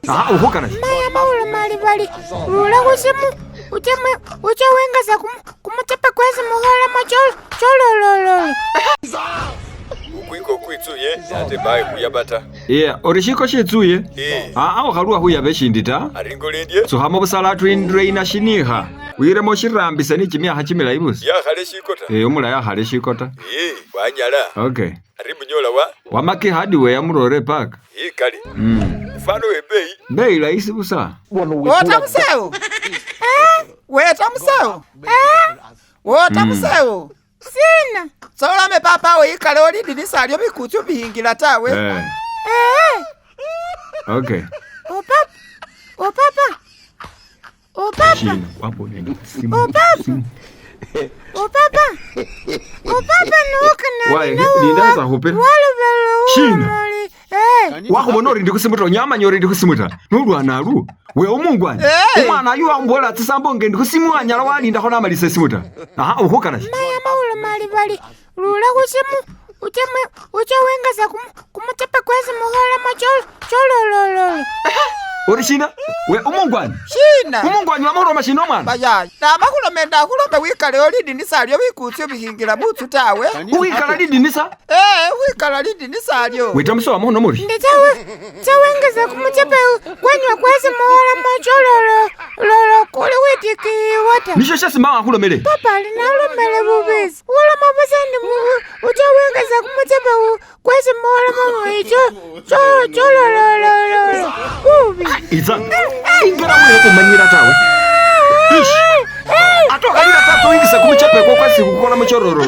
Aha ukhukana shi? Maya mawulo mali bali rula khusimu uche uche wengasa kumuchepe kwesi mukholamo chololololo. Kukwiko kwitsuye ate mayi khuyaba ta. Iya, ori shiko shitsuye? Ee. Aa ukhalwa khuyaba ishindi ta. Ari ngolendye Tsukhamo busala twindraina shinikha. Wiremo shirambise ni kimyakha kimilayi busa. yakhale shiko ta. Ee, umulayi akhale shiko ta. Ee, wanyala. Okay. Ari munyola wa Wamaki hardware murore park. Ee kali. Mfano we beyi. Bei rahisi busa. Wota musewu. Weta musewu. Wota musewu. Sina. Solome papa wikalewo lidinisa lyo bikutsu bihingila tawe. Eh. Okay. Opapa. Opapa. Opapa. Shina wabonela simu. Opapa. Simu. Opapa. Opapa nuka Waye, linda khupira. Walubelo. Shina. Eh. Wakhubona ori ndi khusimu ta onyamanya ori ndi khusimu ta nolwana alu we umungwana Eh. umwana ayu wambola tsisambo nge ndi khusimu wanyala walindakho namalisa esimu ta aha ukhukana shi? Maya mawulo mali bali rula khusimu uche uche wengasa kumuchepe kwesi mukholamo chololololo. Ori shina we umungwana Shina. umungwanyi wamakhuloma shina omwana Bayayi. Namakhulome ndakhulome wikalewo lidinisa lyo bikutsu bihingila mutsu tawe. uwikala lidinisa Eh, wikala lidinisa lyo. wita musowa mukhono muri Nditsawengeza kumuchepe kwenywa kwesi muholamo chololololo kuli witikiyiwa ta. nisho shesi mawa akhulomele Papa linalomele bubisi uloma busa ndi uche wengeza kumuchepe kwesi muholamo icho chololololo bubi. itsa ingela wewe kumanyira tawe ish ate okhalila tatso wingisa kumuchepeko kwesi kukhola muchorororo.